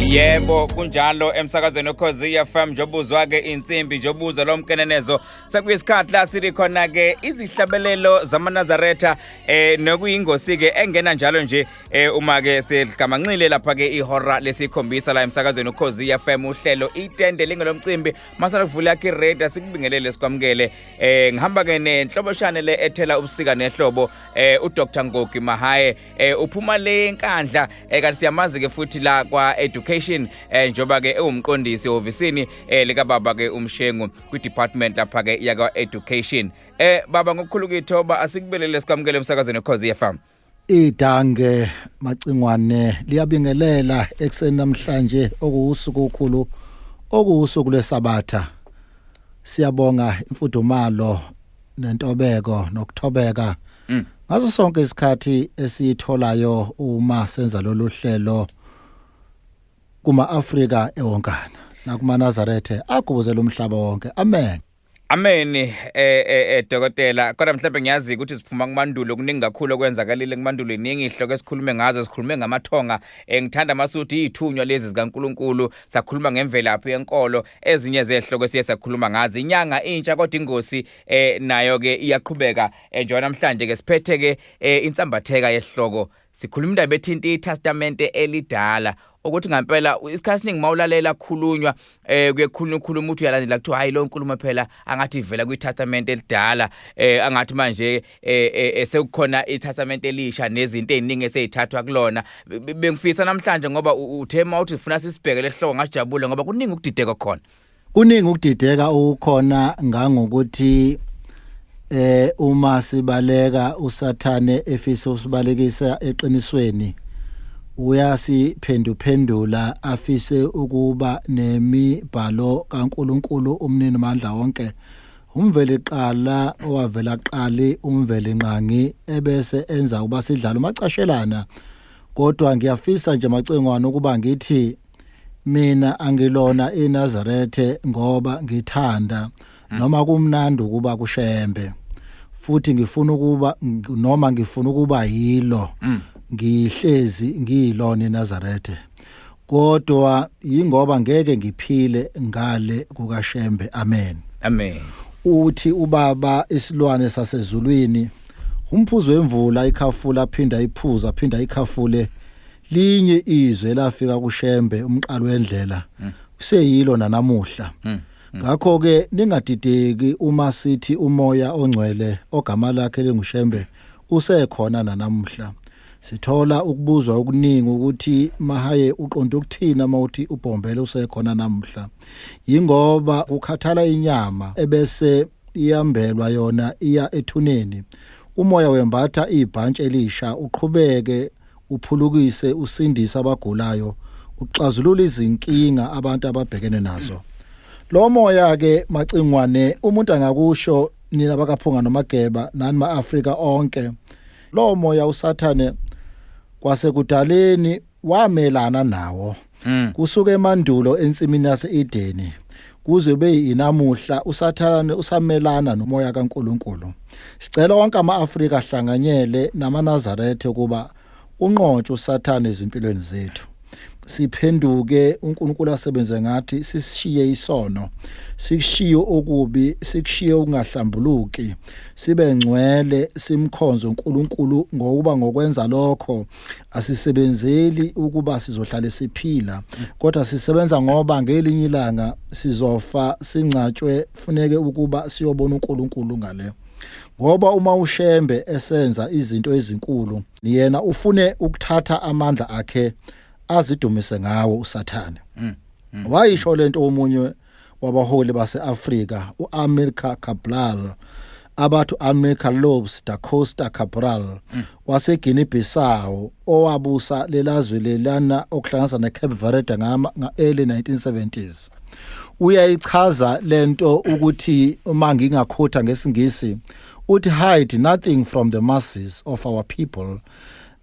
Yebo, kunjalo emsakazweni Ukhozi FM. Njobuzwa ke insimbi, njobuza lo mkenenezo, sekuyisikhathi la sithi khona ke izihlabelelo zamaNazaretha, nokuyingosi ke engena njalo nje uma ke sigamanxile lapha ke ihora lesikhombisa la emsakazweni Ukhozi FM, uhlelo Itende Lingelomcimbi. Masala kuvula yakhe iradio, sikubingelele, sikwamukele. Ngihamba ke nenhloboshane le ethela ubusika nehlobo, uDr Ngogi Mahaye, uphuma le eNkandla, kanti siyamazi ke futhi la kwa education, njoba ke ewumqondisi ehhovisini lika baba ke uMshengu kwi department lapha ke yakwa education. Baba, ngokukhulu kuyithoba, asikubelele, sikwamukele emsakazweni Ukhozi FM. Idange Macingwane liyabingelela ekseni namhlanje, okuwusuku okhulu, okuwusuku lweSabatha. Siyabonga imfudumalo nentobeko nokuthobeka ngaso sonke isikhathi esiyitholayo uma senza lolu hlelo kuma Afrika ewonkana nakuma Nazarethe agubuzela umhlaba wonke. Amen. Amen, dokotela. Kodwa mhlawumbe ngiyazi ukuthi siphuma kumandulo, kuningi kakhulu okwenzakalile kumandulo, iningi ihloko esikhulume ngazo. Sikhulume ngamathonga, ngithanda masuthi izithunywa lezi zikaNkuluNkulu, sakhuluma ngemvelaphi yenkolo, ezinye zehloko esiye sakhuluma ngazo. Inyanga intsha, kodwa ingosi nayo ke iyaqhubeka. Njengoba namhlanje ke siphethe ke insambatheka yehloko, sikhuluma indaba ethinta iTestamente Elidala, ukuthi ngempela isikhathi esiningi mawulalela khulunywa, kuye khulunywa, ukhuluma uthi uyalandela, kuthiwa hayi, lo nkulumo phela angathi ivela kwiTestament Elidala, angathi manje sekukhona iTestament Elisha nezinto eziningi esezithathwa kulona. Bengifisa namhlanje, ngoba uthe mawuthi ufuna sisibheke lehloko, ngajabula ngoba kuningi ukudideka khona. Kuningi ukudideka okukhona, ngangokuthi uma sibaleka uSathane efisa usibalekisa eqinisweni, uyasiphenduphendula afise ukuba nemibhalo kaNkuluNkulu umnini mandla wonke, umveli qala, owavela qali, umveli nqangi, ebese enza uba sidlala umacashelana. Kodwa ngiyafisa nje, Macingwane, ukuba ngithi mina angilona iNazarethe ngoba ngithanda noma kumnandi ukuba kuShembe, futhi ngifuna ukuba noma ngifuna ukuba yilo. Ngihlezi ngiyilona iNazarethe, kodwa yingoba ngeke ngiphile ngale kukaShembe. Amen. Amen. Uthi ubaba isilwane sasezulwini, umphuzo wemvula ikhafula, aphinda iphuza, aphinda ikhafule, linye izwe lafika kuShembe, umqalo wendlela useyilo nanamuhla. Ngakho ke ningadideki uma sithi umoya ongcwele ogama lakhe linguShembe usekhona nanamuhla. Sithola ukubuzwa okuningi ukuthi, "Mahaye, uqonda ukuthina mawuthi uBhombela usekhona namuhla?" Yingoba kukhathala inyama ebese iyambelwa yona, iya ethuneni. Umoya wembatha ibhantshi elisha, uqhubeke uphulukise, usindise abagulayo, uxazulula izinkinga abantu ababhekene nazo. Lo moya ke, Macingwane, umuntu angakusho, nina bakaPhunga noMageba nani ma-Afrika onke, lo moya uSathane kwasekudaleni wamelana nawo. Kusuka emandulo ensimini yase-Edeni kuze be inamuhla, uSathane usamelana nomoya kaNkuluNkulu. Sicela wonke ama-Afrika ahlanganyele namaNazarethe ukuba unqotshwe uSathane ezimpilweni zethu, siphenduke, uNkulunkulu asebenze ngathi, sisishiye isono, sikushiye okubi, sikushiye ukungahlambuluki, sibe ngcwele, simkhonze uNkulunkulu, ngokuba ngokwenza lokho asisebenzeli ukuba sizohlale siphila, kodwa sisebenza ngoba ngelinye ilanga sizofa, singcatshwe, funeke ukuba siyobona uNkulunkulu ngale. Ngoba uma uShembe esenza izinto ezinkulu, yena ufune ukuthatha amandla akhe azidumise ngawo uSathane. Wayisho lento omunye wabaholi base-Afrika, u-Amilcar Cabral, abathi Amilcar Lopes da Costa Cabral, waseGuinea Bissau, owabusa lelazwe lelana okuhlanganisa neCape Verde ngama early 1970s. Uyayichaza lento ukuthi, uma ngingakhutha ngesiNgisi, uthi, "Hide nothing from the masses of our people.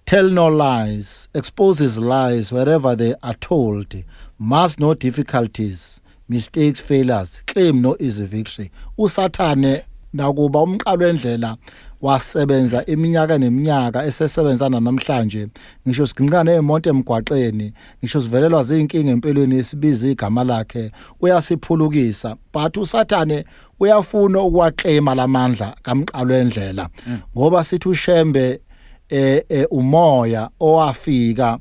Tell no lies, exposes lies wherever they are told, mask no difficulties, mistakes, failures, claim no easy victory." USathane Nakuba uMqalwendlela wasebenza iminyaka neminyaka, esesebenza namhlanje, ngisho siginqana nezimonto emgwaqeni, ngisho sivelelwa zinkinga empilweni, esibiza igama lakhe, uyasiphulukisa. But uSathane uyafuna ukuwaclaima lamandla kaMqalwendlela, ngoba sithi uShembe umoya owafika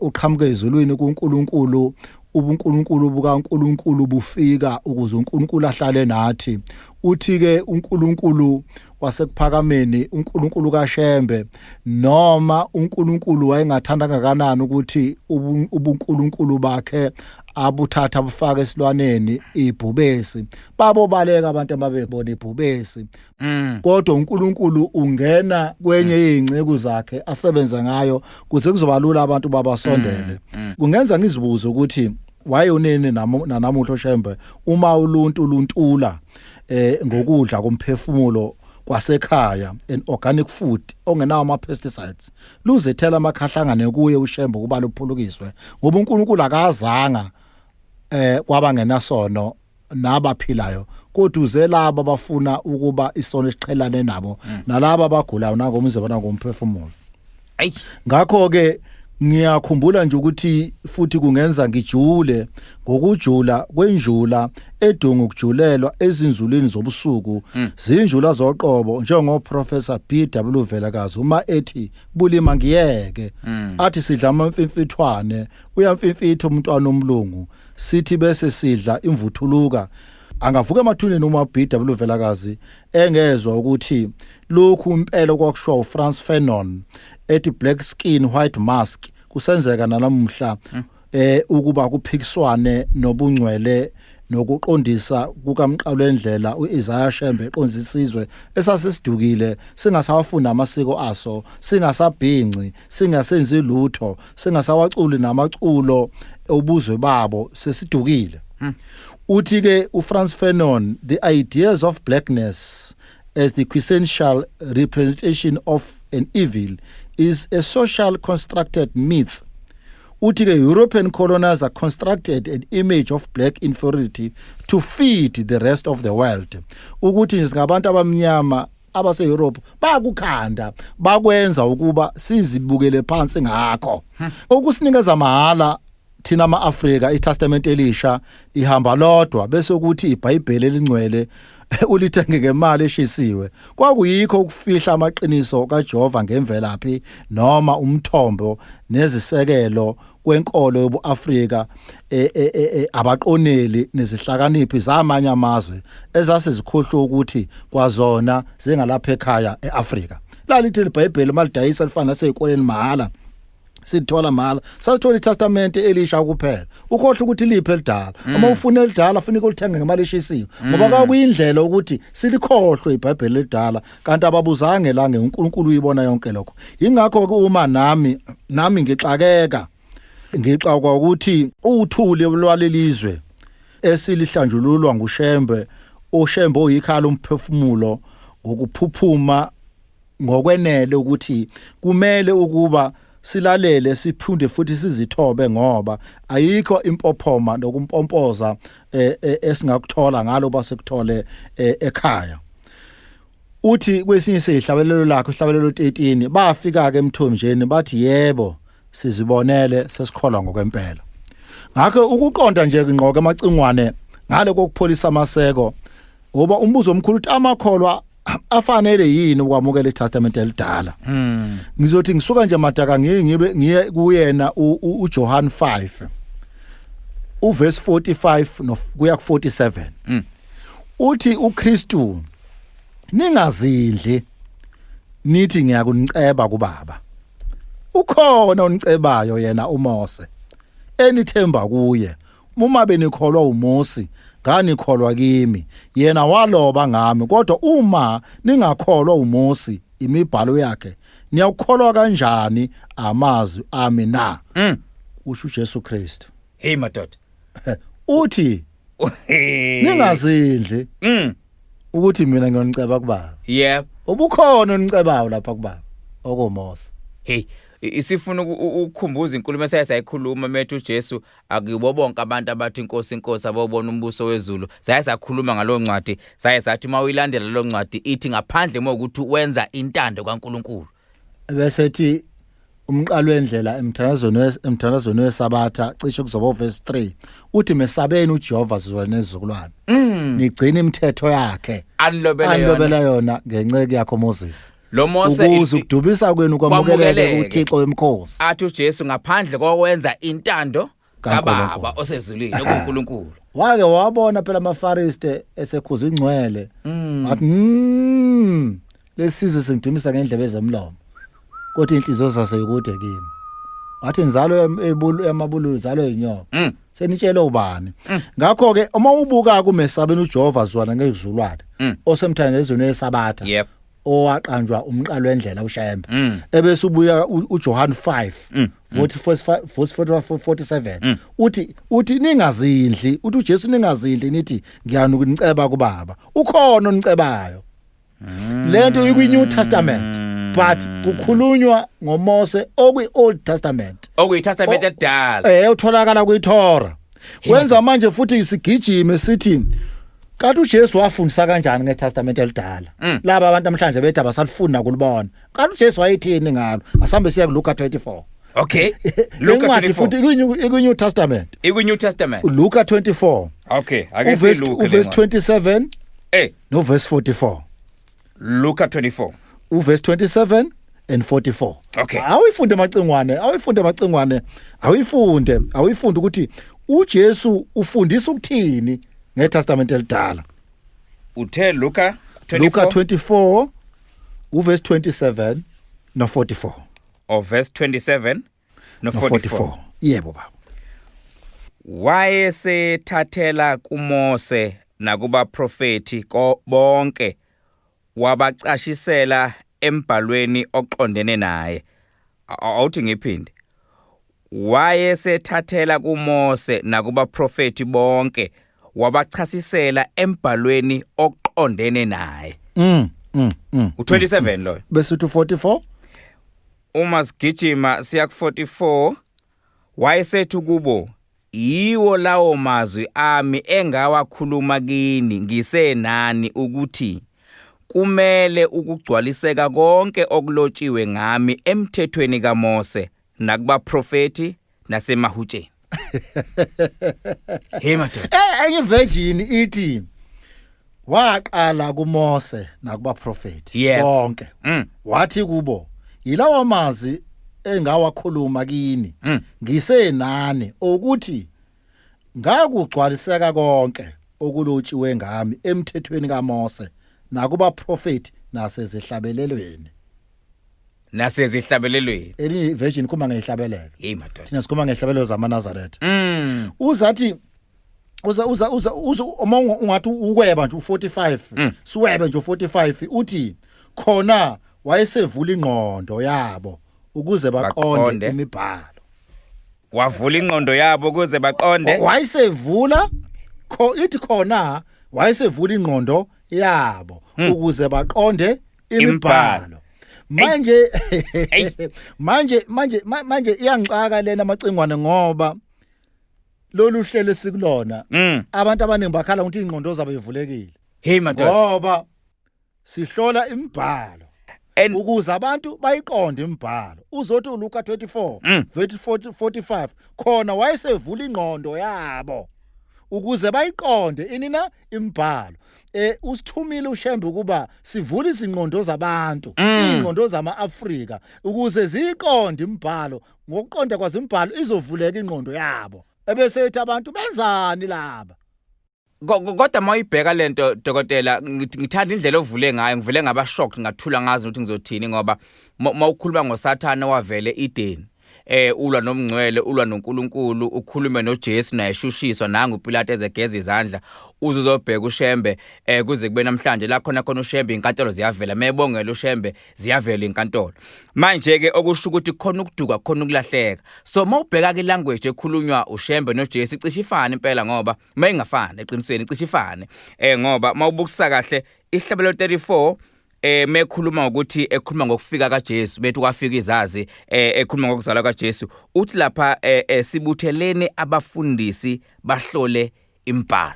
uqhamuka ezulwini kuNkulunkulu. UbuNkulunkulu bukaNkulunkulu bufika ukuze uNkulunkulu ahlale nathi. Uthi ke uNkulunkulu wasekuphakameni, uNkulunkulu kaShembe, noma uNkulunkulu wayengathanda kangakanani ukuthi ubuNkulunkulu bakhe abuthatha abufake esilwaneni ibhubesi, babobaleka abantu ababebona ibhubesi. Kodwa uNkulunkulu ungena kwenye yezingceku zakhe asebenza ngayo kuze kuzoba lula abantu babasondele. Kungenza ngizibuze ukuthi wayonini nanamuhla oShembe uma uluntu luntula ngokudla komphefumulo kwasekhaya, an organic food ongenawo ama pesticides, luzethela amakhahlangane kuye uShembe kuba luphulukiswe, ngoba uNkulunkulu akazanga kwaba ngenasono nabaphilayo, kodwa uze labo abafuna ukuba isono esiqhelane nabo nalabo abagulayo nangomzimba nangomphefumulo. Ayi. Ngakho ke ngiyakhumbula nje ukuthi futhi kungenza ngijule ngokujula kwenjula edunga ukujulelwa ezinzulwini zobusuku, zinjula zoqobo, njengo Professor BW Velakazi uma ethi bulima ngiyeke athi sidla amamfimfithwane, uyamfimfitha umntwana omlungu, sithi bese sidla imvuthuluka. Angavuka emathuneni uma BW Velakazi engezwa ukuthi lokhu impela kwakushiwa uFrantz Fanon ethi "Black skin, white mask" kusenzeka nanamuhla, ukuba kuphikiswane nobungcwele nokuqondisa kukaMqalwendlela uIsaiah Shembe, eqondisa isizwe esasisidukile, singasawafuni amasiko aso, singasabhinci, singasenzi lutho, singasawaculi namaculo obuzwe babo, sesidukile. Uthi ke uFrantz Fanon, "The ideas of blackness as the quintessential representation of an evil is a social constructed myth." Uthi ke European colonizer constructed an image of black inferiority to feed the rest of the world, ukuthi singabantu abamnyama abase Europe bakukhanda, bakwenza ukuba sizibukele phansi. Ngakho okusinikeza mahala thina ama-Afrika iTestament elisha lihamba lodwa, bese kuthi iBhayibheli elingcwele ulithenge ngemali eshisiwe, kwakuyikho ukufihla amaqiniso kaJehova ngemvelaphi noma umthombo nezisekelo kwenkolo yobuAfrika. Abaqoneli nezihlakaniphi zamanye amazwe ezasizikhohlwa ukuthi kwazona zingalapha ekhaya eAfrika. Lalithi iBhayibheli malidayisa lifana nasezikoleni mahala, sithola mahala, sasithola iTestament elisha kuphela, ukhohle ukuthi liphi elidala. Uma ufuna elidala, funeka ulithenge ngemali eshisiwe, ngoba kwakuyindlela ukuthi silikhohlwe iBhayibheli elidala, kanti ababuzange la ngeUNkulunkulu uyibona yonke lokho. Ingakho ke uma nami ngixakeka, ngixakwa ukuthi uthuli lwalelizwe esilihlanjululwa nguShembe, uShembe oyikhala umphefumulo ngokuphuphuma ngokwenele ukuthi kumele ukuba silalele, siphunde futhi sizithobe, ngoba ayikho impophoma nokumpompoza esingakuthola ngalo basekuthole ekhaya. Uthi kwesinye sezihlabelelo lakhe, uhlabelelo 13, bafika ke emthonjeni bathi, "Yebo, sizibonele, sesikholwa ngokwempela." Ngakho ukuqonda nje ngqoke amacingwane ngale kokupholisa amaseko, ngoba umbuzo omkhulu uthi amakholwa afanele yini ukwamukela iTestament elidala? Ngizothi ngisuka nje madaka ngiye ngibe ngiye kuyena uJohn 5 uverse 45 no kuya ku 47. Uthi uKristu, "Ningazindli nithi ngiyakuniceba kubaba. Ukhona onicebayo, yena uMose enithemba kuye. Uma benikholwa uMosi, nganikholwa kimi, yena waloba ngami. Kodwa uma ningakholwa uMosi imibhalo yakhe, niyakukholwa kanjani amazwi ami na?" Usho uJesu Kristu. Hey madoda. Uthi ningazindli ukuthi mina ngiyoniceba kubaba. Ubukhona onicebayo lapha kubaba, okuMose. Hey. Isifuna ukukhumbuza inkulumo esaye sayikhuluma methu uJesu, akuyibo bonke abantu abathi inkosi inkosi abobona umbuso wezulu. Saye sakhuluma ngalo ncwadi, saye sathi uma uyilandela lo ncwadi ithi ngaphandle mokuthi wenza intando kaNkuluNkulu. Bese ethi umqalo wendlela emthandazweni wesabatha cishe kuzoba uverse 3 uthi mesabeni uJehova sizwana nezizukulwane nigcine imithetho yakhe anilobele yona. Anilobela yona ngenceke yakho Moses. Lo Mose ukuze ukudubisa kwenu kwamukeleke kwamukeleke. kuThixo wemkhosi. Athi uJesu ngaphandle kokwenza intando kaNkulunkulu. kaBaba osezulwini okuNkulunkulu. Wake wabona phela amaFariste esekhuza ingcwele wathi lesizwe singidumisa ngendlebe zomlomo kodwa inhliziyo zaso ikude kimi. Wathi inzalo yamabululu inzalo yenyoka. Senitshele ubani? Ngakho ke uma ubuka kumesabeni uJehova zwana ngezulwane osemthandazweni wesabatha owaqanjwa umqalo wendlela uShembe, ebese ubuya uJohn 5 verse 47 uthi ningazindli, uthi uJesu ningazindli nithi ngiyanukuniceba kubaba, ukhona onicebayo. Lento ikwi New Testament, but kukhulunywa ngoMose okwi Old Testament. OkuyiTestament edala. Utholakala kwiTorah. Kwenza manje futhi isigijime sithi kanti uJesu wafundisa kanjani ngeTestament elidala? Laba abantu namhlanje bethi abasalifunda kulibona. Kanti uJesu wayethini ngalo? Asambe siya kuLuka 24. Okay, Luka Incwadi 24. Futhi ikwi-New Testament. Ikwi New Testament. Luka 24. Okay, ake Uverse siluke. Uverse 27 noverse 44. Luka 24. Uverse 27 and 44. Okay. Awuyifunde amacingwane, awuyifunde amacingwane, awuyifunde, awuyifunde ukuthi uJesu ufundisa ukuthini ngeTestament elidala. Uthe Luka 24. Luka 24 uverse 27 no 44. Or verse 27 no No 44. 44. Yebo baba. Wayesethathela kuMose nakubaprofeti ko bonke wabacashisela embhalweni oqondene naye. Awuthi ngiphinde. Wayesethathela kuMose nakubaprofeti bonke wabachasisela embhalweni oqondene naye. U27 loyo. Bese uthi 44. Uma sigijima siya ku44, wayesethi kubo, yiwo lawo mazwi ami engawakhuluma kini ngisenani ukuthi kumele ukugcwaliseka konke okulotshiwe ngami emthethweni kaMose nakubaprofeti nasemahutsheni. Hey madoda. Enye version ithi waqala kuMose nakubaprofeti bonke. Wathi kubo, yilawa mazwi engawakhuluma kini ngisenani ukuthi ngakugcwaliseka konke okulotshiwe ngami emthethweni kaMose nakubaprofeti nasezihlabelelweni. Nasezihlabelelweni. Elinye version ikhuluma ngezihlabelelo. Hey madoda. Thina sikhuluma ngezihlabelelo zamaNazaretha. Uzathi uza uza uza uza uma ungathi ukweba nje u45, siwebe nje u45, uthi khona wayesevula ingqondo yabo ukuze baqonde Baqonde. imibhalo. Wavula ingqondo yabo ukuze baqonde. Wayesevula kho ithi khona wayesevula ingqondo yabo ukuze baqonde Imibhalo. imibhalo. Manje Ey. manje iyangixaka lena amacingwane, ngoba lolu hlelo esikulona abantu abaningi bakhala ukuthi ingqondo zabo ivulekile Hey madoda. ngoba sihlola imibhalo And ukuze abantu bayiqonde imibhalo. Uzothi uLuka 24 verse 40 45 khona wayesevula ingqondo yabo ukuze bayiqonde ini na imibhalo. Usithumile uShembe ukuba sivule izingqondo zabantu, ingqondo zama-Afrika, ukuze ziyiqonde imibhalo. Ngokuqonda kwazo imibhalo izovuleka ingqondo yabo, ebese ethi abantu benzani laba. Kodwa uma uyibheka lento dokotela, ngithanda indlela ovule ngayo. Ngivele ngaba shocked, ngathula, ngazi ukuthi ngizothini, ngoba uma ukhuluma ngoSathane wavele Eden, ulwa nomngcwele, ulwa noNkulunkulu, ukhulume noJesu naye shushiswa nangu uPilato ezegeza izandla, uze uzobheka uShembe, kuze kube namhlanje la khona khona uShembe inkantolo ziyavela, mebongela uShembe ziyavela inkantolo. Manje ke okusho ukuthi khona ukuduka, khona ukulahleka. So mawubheka ke language ekhulunywa uShembe noJesu icishe ifane impela, ngoba mayingafani eqinisweni icishe ifane, ngoba mawubukisa kahle ihlabelo 34. Mekhuluma ngokuthi ekhuluma ngokufika kaJesu, bethi kwafika izazi, ekhuluma ngokuzalwa kaJesu, uthi lapha sibutheleni abafundisi bahlole imbhalo.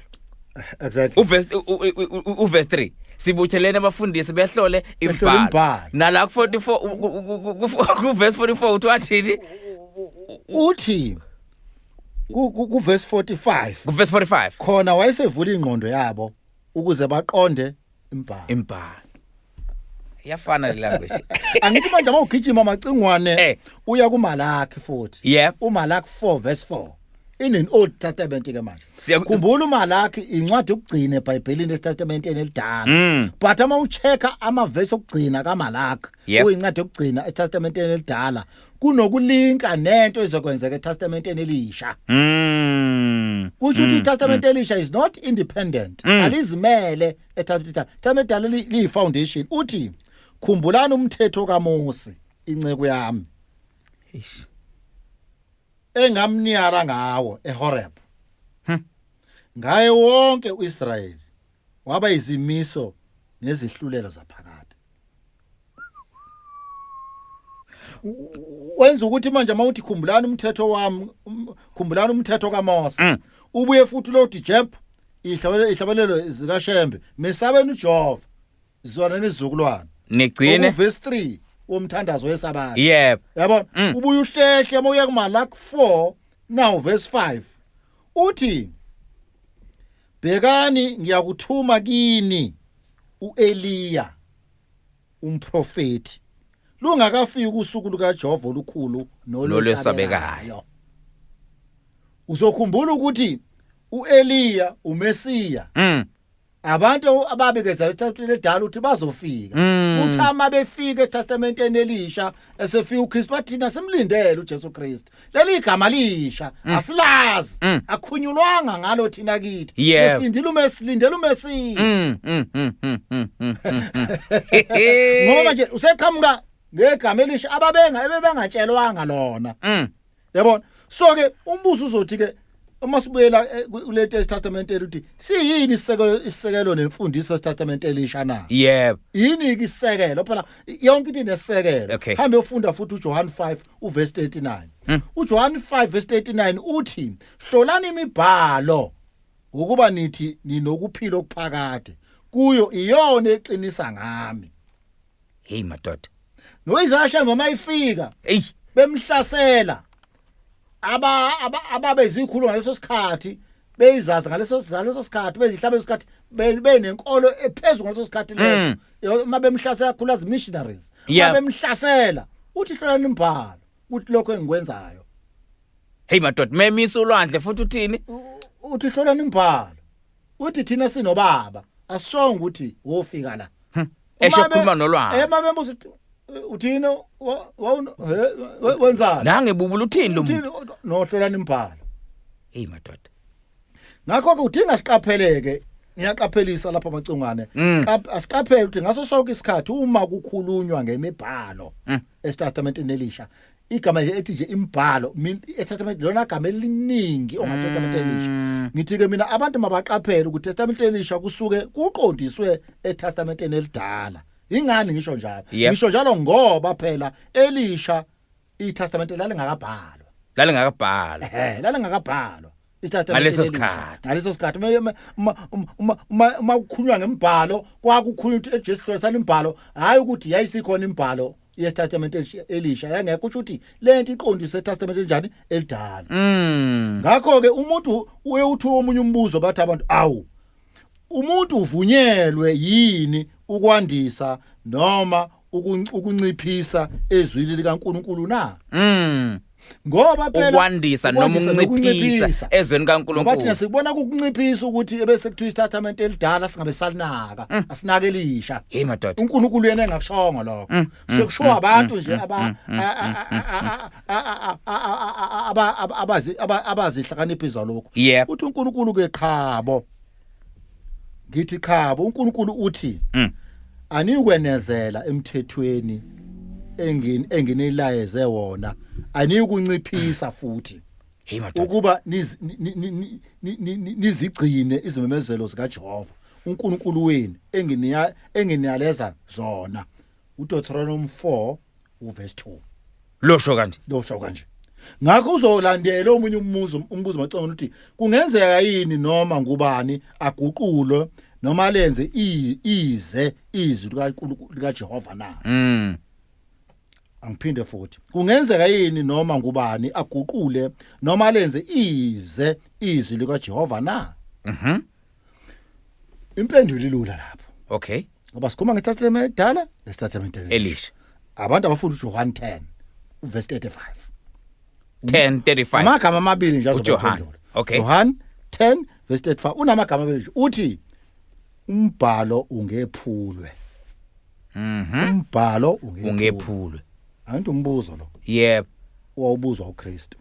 Uverse 3, sibuthelene abafundisi behlole Behlole imbhalo. Imibhalo. Nala ku 44, ku verse 44, uthi wathini? Uthi ku verse 45. Ku verse 45. Khona wayesevula ingqondo yabo ukuze baqonde imbhalo. Imbhalo iyafana le language. Angithi manje uma ugijima amacingwane uya kuMalaki futhi. UMalaki 4 verse 4 in an Old Testament ke manje. Khumbula, uMalaki incwadi yokugcina eBhayibhelini eTestamenteni elidala. But uma uchecka amavesi okugcina kaMalaki, kuyincwadi yokugcina eTestamenteni elidala, kunokulinka nento ezokwenzeka eTestamenteni elisha. Kusho ukuthi iTestament elisha is not independent, alizimele eTestament. Testament elidala liyi foundation. Uthi, "Khumbulani umthetho kaMose inceku yami engamniyala ngawo eHoreb ngaye wonke uIsrayeli, waba izimiso nezihlulelo zaphakade." Wenza ukuthi manje mawuthi khumbulani umthetho wami, khumbulani umthetho kaMose, ubuye futhi lo jeb ihlabelelo zikaShembe, "Mesabeni uJehova, zwana ngezizukulwane, nigcine verse 3 womthandazo wesabatha." Yabona? Ubuye uhlehle uma uya kuMalaki 4 now verse 5, uthi, "Bhekani, ngiyakuthuma kini uEliya umprofeti lungakafiki usuku lukaJehova olukhulu nolwesabekayo." Uzokhumbula ukuthi uEliya uMesiya. Abantu ababekezela eTestamenteni elidala ukuthi bazofika. Uthi ama befika eTestamenteni elisha, esefika uKristu, bathi, "Thina simlindele uJesu Kristu, leli gama lisha asilazi, akhunyulwanga ngalo thina kithi. Silindile uMesiya, silindele uMesiya." Ngoba manje useqhamuka ngegama elisha ababenga ebebengatshelwanga lona. Yabona? So ke umbuzo uzothi ke uma sibuyela kule Testament elithi, siyini isisekelo nemfundiso yeTestament elisha na? Yini ke isisekelo? Phela yonke into inesisekelo. Hambe ufunda futhi uJohn 5 uverse 39. UJohn 5 verse 39 uthi, "Hlolani imibhalo, ukuba nithi ninokuphila okuphakade, kuyo iyona eqinisa ngami." Hey madoda. NoIsaiah ngoma ifika bemhlasela ababezikhulu ngaleso sikhathi, beyizazi ngaleso sikhathi, bezihlabe isikhathi, benenkolo ephezulu ngaleso sikhathi leso. Uma bemhlasela kakhulu as missionaries, uma bemhlasela uthi, "Hlolani imbhalo ukuthi lokho engikwenzayo." Hey madoda, memisa ulwandle futhi uthini? Uthi, "Hlolani imbhalo," uthi, "Thina sinobaba, asishongo ukuthi wofika la." Esho khuluma nolwandle. Ema bembuza ukuthi, "Uthini? Wenzani?" Nange bubula, uthini lo muntu? Uthini? Nohlolani imbhalo. Hey madoda. Ngakho ke udinga siqapheleke, ngiyaqaphelisa lapha amacungane. Asiqaphele ukuthi ngaso sonke isikhathi uma kukhulunywa ngemibhalo eTestamenteni elisha, igama nje ethi nje imibhalo eTestament lona gama eliningi ongaTestament elisha. Ngithi ke mina abantu mabaqaphele ukuthi Testament elisha kusuke kuqondiswe eTestamenteni elidala. Ingani ngisho njalo? Ngisho njalo ngoba phela elisha iTestament lalingakabhalwa. Lalingakabhalwa. Lalingakabhalwa iTestament Ngaleso elisha. Sikhathi. Ngaleso sikhathi uma kukhulunywa ngembhalo, kwakukhulunywa ukuthi eJesu hlolisana imbhalo, hayi ukuthi yayisikhona imbhalo yeTestament elisha yangekho. Kusho ukuthi lento iqondiswe eTestament enjani? Elidala. Ngakho ke umuntu uye uthi omunye umbuzo, bathi abantu, "Awu, umuntu uvunyelwe yini ukwandisa noma ukunciphisa ezwini likaNkuluNkulu na?" Ngoba phela Ukwandisa noma ukwandisa ukunciphisa nokunciphisa. Ezweni Ngoba kaNkuluNkulu. thina sikubona kukunciphisa ukuthi ebese kuthiwa iTestament elidala singabe salinaka, asinake elisha. Hey madoda. uNkulunkulu yena engakushongo lokho, sekushiwo abantu nje abazihlakaniphi zalokho. Uthi uNkulunkulu ke, qhabo, ngithi qhabo, uNkulunkulu uthi, "Anikwenezela emthethweni enginilayeze wona, anikunciphisa futhi, Hey madoda. Ukuba nizigcine izimemezelo zikaJehova." uNkulunkulu wenu enginiya enginiyaleza zona. uDeuteronomy 4 uverse 2. Losho kanje. Losho kanje. Ngakho uzolandela omunye umbuzo umbuzo macongo ukuthi kungenzeka yini noma ngubani aguqulwe noma lenze ize izwi likaNkulunkulu likaJehova na? Angiphinde futhi. Kungenzeka yini noma ngubani aguqule noma lenze ize izwi likaJehova na? Mhm. Impendulo ilula lapho. Okay. Ngoba sikhuluma ngeTestament elidala neTestament elisha. Abantu abafunda uJohn 10 uverse 35. 10:35. Amagama amabili nje azobaphendula. Okay. Johan 10 verse 35 unamagama amabili nje uthi umbhalo ungephulwe. Umbhalo ungephulwe. Ungephulwe. Angithi umbuzo lo. Yebo. Owawubuzwa uKristu.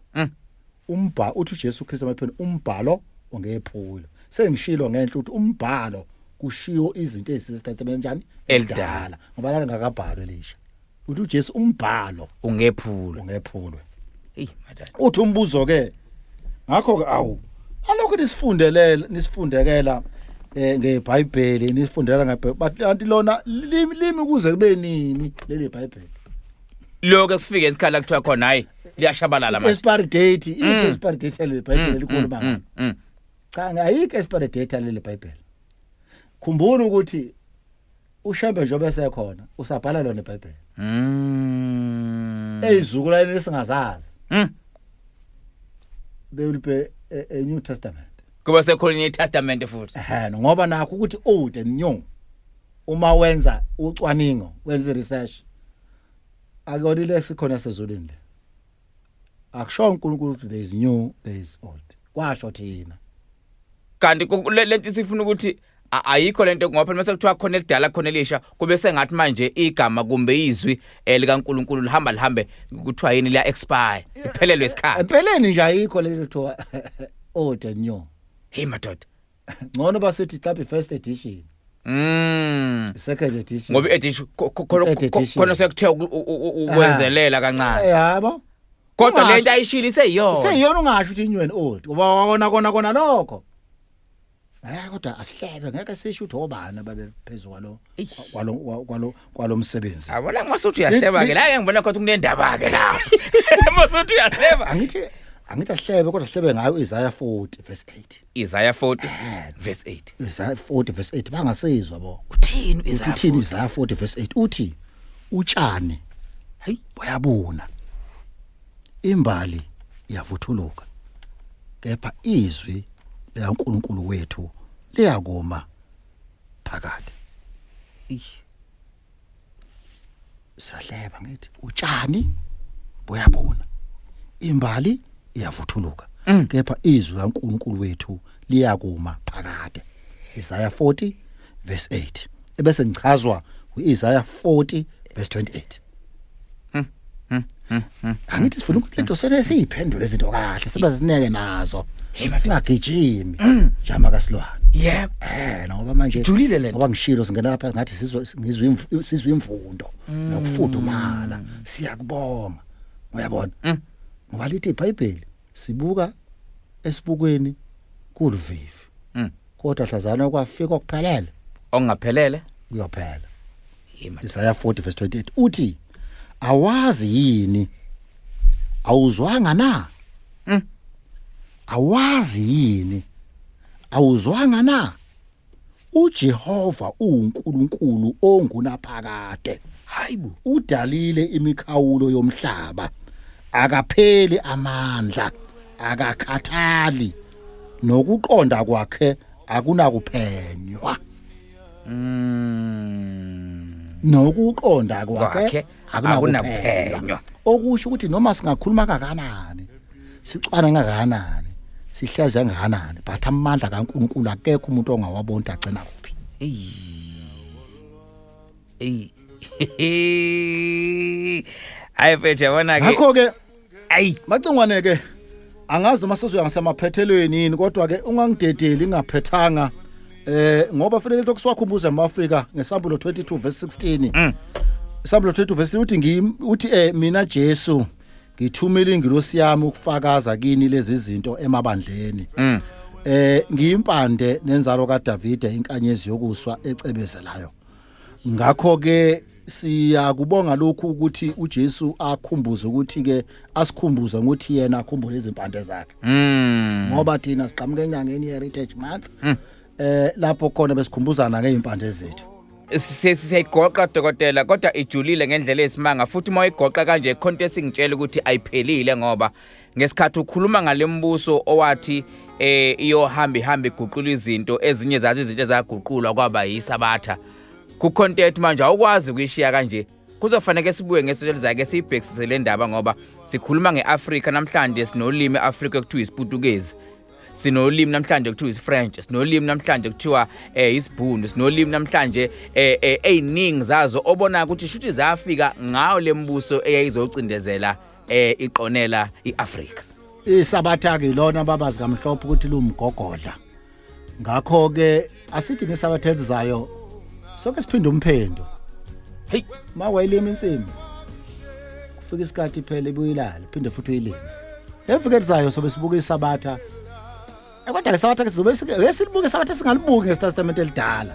Umbhalo uthi uJesu Kristu amapheni umbhalo ungephulwe. Sengishilo ngenhla ukuthi umbhalo kushiwo izinto ezisesitatimende njani elidala ngoba lalingakabhalwe elisha. Uthi uJesu umbhalo ungephulwe. Ungephulwe. Hey madala. Uthi umbuzo ke ngakho ke awu alokho nisifundelela nisifundekela eh ngeBhayibheli nisifundela ngeBhayibheli but anti lona limi limi kuze kube nini leli Bhayibheli. Lokho kusifike isikhala kuthiwa khona hayi liyashabalala manje. Expiry date, iphi expiry date leli Bhayibheli elikhulu banga. Cha ayikho expiry date leli Bhayibheli. Khumbula ukuthi uShembe njengoba esekhona usabhala lona iBhayibheli. Eyizukulwane lesingazazi. There will be a New Testament. Kuba sekhona iTestament futhi. Ehhe ngoba nakho ukuthi old and new. Uma wenza ucwaningo, wenza research. Akuyona ile sikhona sezulwini le. Akusho uNkulunkulu ukuthi there is new, there is old. Kwasho thina. Kanti lento sifuna ukuthi ayikho lento ngoba phela mase kuthiwa khona elidala khona elisha kube sengathi manje igama kumbe izwi likaNkuluNkulu lihamba lihambe kuthiwa yini liya expire liphelelwe isikhathi. Empeleni nje ayikho lento kuthiwa old and new. Hey madoda. Ngcono basithi mhlawumbe first edition. Second edition. Ngoba edition khona sekuthiwa ukwenzelela kancane. Yabo. Kodwa lento ayishilo iseyiyona. Iseyiyona ungasho ukuthi new and old. Ngoba kona kona kona lokho. Eh kodwa asihlebe ngeke sisho ukuthi obani ababe phezulu kwalo kwalo kwalo kwalomsebenzi. Yabona masuthi uyahleba ke la ke ngibona kodwa kunendaba ke la. Masuthi uyahleba. Angithi angithi ahlebe kodwa sihlebe ngayo Isaiah 40 verse 8. Isaiah 40 verse 8. Isaiah 40 verse 8 bangasizwa bo. Uthini Isaiah? Uthini Isaiah 40 verse 8 uthi utshani Hey buyabuna. Imbali iyavuthuluka. Kepha izwi likaNkulunkulu wethu liyakuma phakade. Sahleba ngithi utshani buyabuna. Imbali iyavuthuluka. Kepha izwi kaNkulunkulu wethu liyakuma phakade. Isaiah 40 verse 8. Ebese ngichazwa uIsaiah 40 verse 28. Angithi sifuna ukuthi lento sele siyiphendule izinto kahle sibe sineke nazo. Singagijimi. Jama kaSilwane. Yebo. Ngoba manje Ijulile lento. Ngoba ngishilo singena lapha ngathi sizwe ngizwe sizwe imfundo nokufudumala siyakubonga. Uyabona? Ngoba lithi iBhayibheli sibuka esibukweni kuluvivi. Kodwa hlazana kwafika okuphelele. Okungaphelele kuyophela. Isaiah 40 verse 28 uthi awazi yini awuzwanga na? Awazi yini awuzwanga na? uJehova uNkulunkulu ongunaphakade. Hayibo. Udalile imikhawulo yomhlaba. Akapheli amandla, akakhathali. Nokuqonda kwakhe akunakuphenywa. Nokuqonda kwakhe akunakuphenywa. Okusho ukuthi noma singakhuluma kangakanani, sicwana kangakanani, sihleze kangakanani, but amandla kaNkulunkulu akekho umuntu ongawabona agcina kuphi. Ey. Hayi mfethu yabona ke. Ngakho ke ayi macingwane ke angazi noma sizoya ngasemaphethelweni yini kodwa ke ungangidedeli ngaphethanga ngoba fanele lokhu siwakhumbuza emaAfrika ngesambulo 22 verse 16. Isambulo 22 verse uthi uthi mina Jesu ngithumela ingilosi yami ukufakaza kini lezi zinto emabandleni. Ngiyimpande nenzalo kaDavide, inkanyezi yokuswa ecebezelayo. Ngakho ke siyakubonga lokhu ukuthi uJesu akhumbuze ukuthi ke asikhumbuze ukuthi yena akhumbule izimpande zakhe. Ngoba thina siqhamuka enyangeni yeHeritage Month. Lapho khona besikhumbuzana ngeimpande zethu. Siyayigoqa dokotela, kodwa ijulile ngendlela esimanga, futhi uma uyigoqa kanje khonto esingitshela ukuthi ayiphelile, ngoba ngesikhathi ukhuluma ngalembuso owathi iyohamba ihamba iguqula izinto, ezinye zazi izinto ezaguqulwa kwaba yisabatha ku-content. Manje awukwazi ukuyishiya kanje, kuzofanele sibuye ngesonto elizayo ke siyibhekisise le ndaba, ngoba sikhuluma nge-Afrika namhlanje. Sinolimi e-Afrika ekuthiwa isiPutukezi, sinolimi namhlanje kuthiwa isiFrench, sinolimi namhlanje kuthiwa isibhunu, sinolimi namhlanje eziningi zazo obona ukuthi shuthi zafika ngayo lembuso eyayizocindezela iqonela iAfrika. Isabatha ke ilona babazi kamhlophe ukuthi lumgogodla. Ngakho ke asithi ngesabatha elizayo sonke siphinde umphendo. Hey, mawayilima insimi kufika isikhathi phela ibuyilale, phinde futhi uyilime. Eviki elizayo sobe sibuka isabatha. Kodwa ke sabatha ke sizobe silibuke isabatha, singalibuki ngeTestament elidala.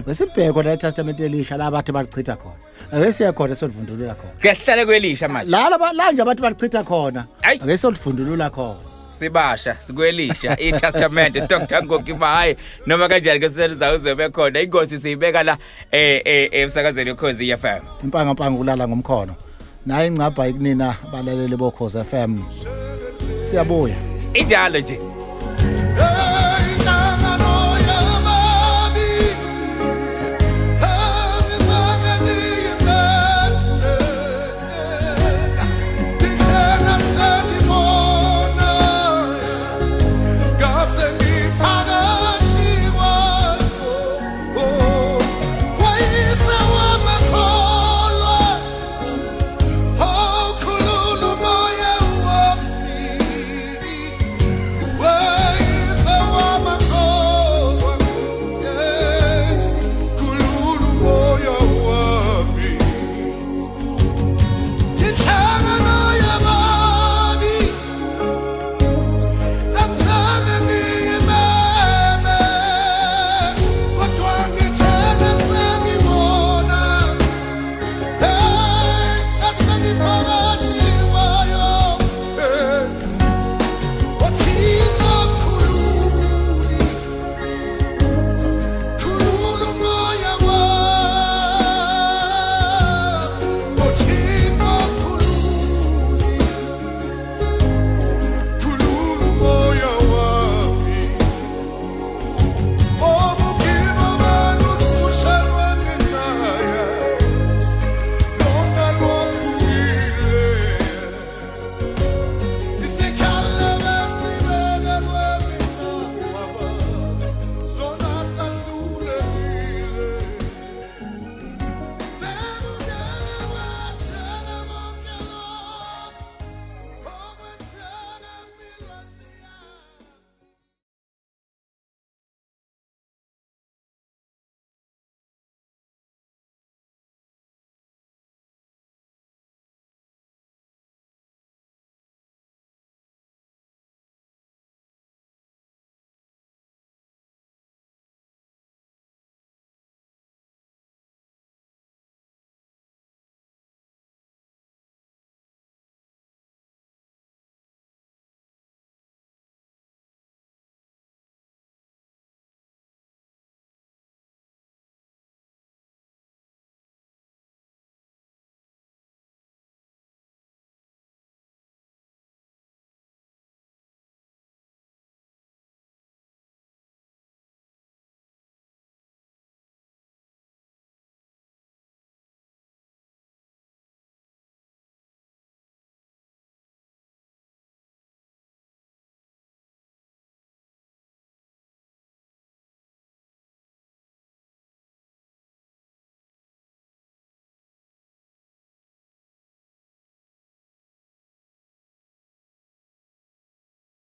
Wesilibheke khona eTestament elisha la bathi balichitha khona. Ake siye khona solivundulula khona. Kuyahlala kwelisha manje. La la nje abathi balichitha khona. Ake solivundulula khona. Sibasha sikwelisha iTestament, Dr Ngoki Mahaye. Noma kanjani ke selizayo uzobe khona. Ingosi siyibeka la emsakazweni Ukhozi FM. Impanga mpanga ulala ngomkhono. Nayi ingcabha ikunina balaleli boKhozi FM. Siyabuya. Injalo nje.